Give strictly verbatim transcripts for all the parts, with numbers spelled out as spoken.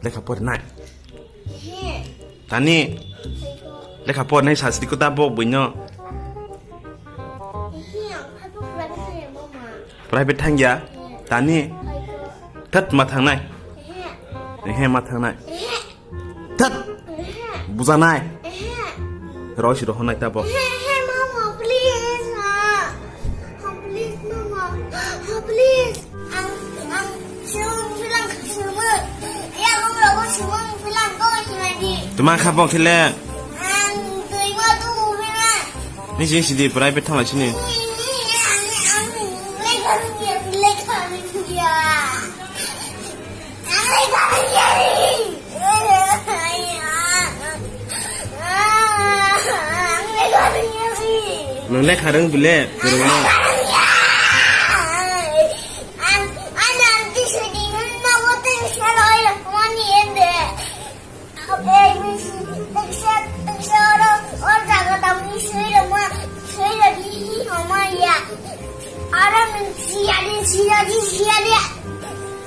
Lekha porinai. Tani. Lekha porinai sasri ko ta bo buino. Private thangya. Tani. That ma thangnai. He ma thangnai. That. Bujanai. Roi si rohonai ta bo. He, he, mama, please, ah. Please, mama. Please. Ang, ang, sumang, sumang, sumang. Ya, ang, ang, sumang, sumang, kau ini lagi. Tuma kha bo khele. Ang, tui ma tu, mina. Ni si, si di private thang sini. Ini, ini, ang, ang, lekha, lekha, lekha. Nwng lekha rwng bile, kwrwngno.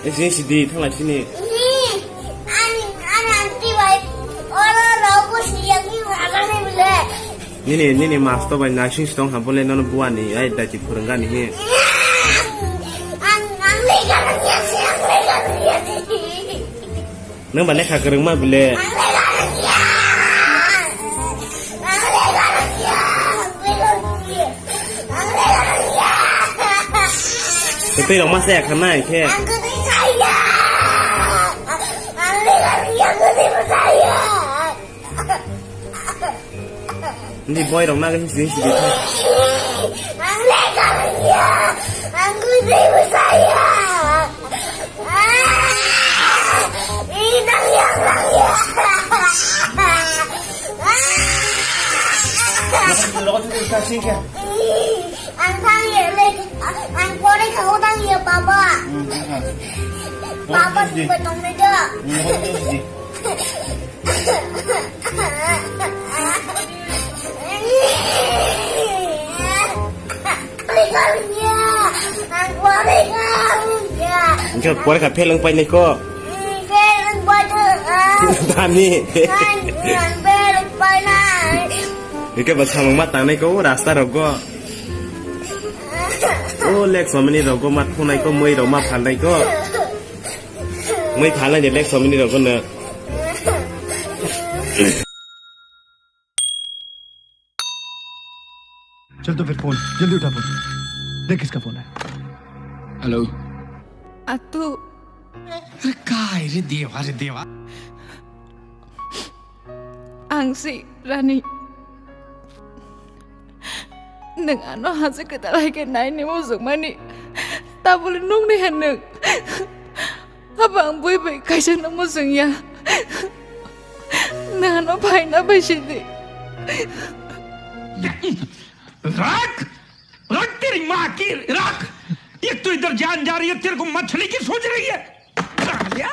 Ese sidi thanglai sini. Ani, ani aunty bai, oro rok bo siyakni ragani bile. Nini, nini masto bai naising sitong ha bole nono buani ai dachi phwrwngani he. Ang, ang legalang yasi, ang legalang yasi. Nwng ba lekha kwrwngma bile. Tei rok ma saya khanai khe. Ni boy rok na gani sini sini. Ang thang ye le, ang pore kha o thang ye baba. Baba si ko tong ne da. Ang pore kha o thang ye. Ang pore kha o thang ye. Hingke pore kha pheleng pai nai ko. Dani. Hingke ba samung ma tangnai ko rasta rogo. O lek somani rogo ma thunai ko, mui rok ma phalnai ko. Mui phalnai de lek somani rogo no. चल तो फिर फोन, जल्दी उठा फोन। देख किसका फोन है। हेलो। अतु। अरे काय रे देवा, रे देवा। Ang si Rani. Nwng ano haje kwtal hai khe naini muchungmani. Tabole nukni ha nwng. Haba ang bui bai kaisa no muchung ya. Nwng ano phaina bai sidi. रख, रख तेरी माँ की, रख। एक तो इधर जान जा रही है, तेरे को मछली की सूझ रही है। सालिया।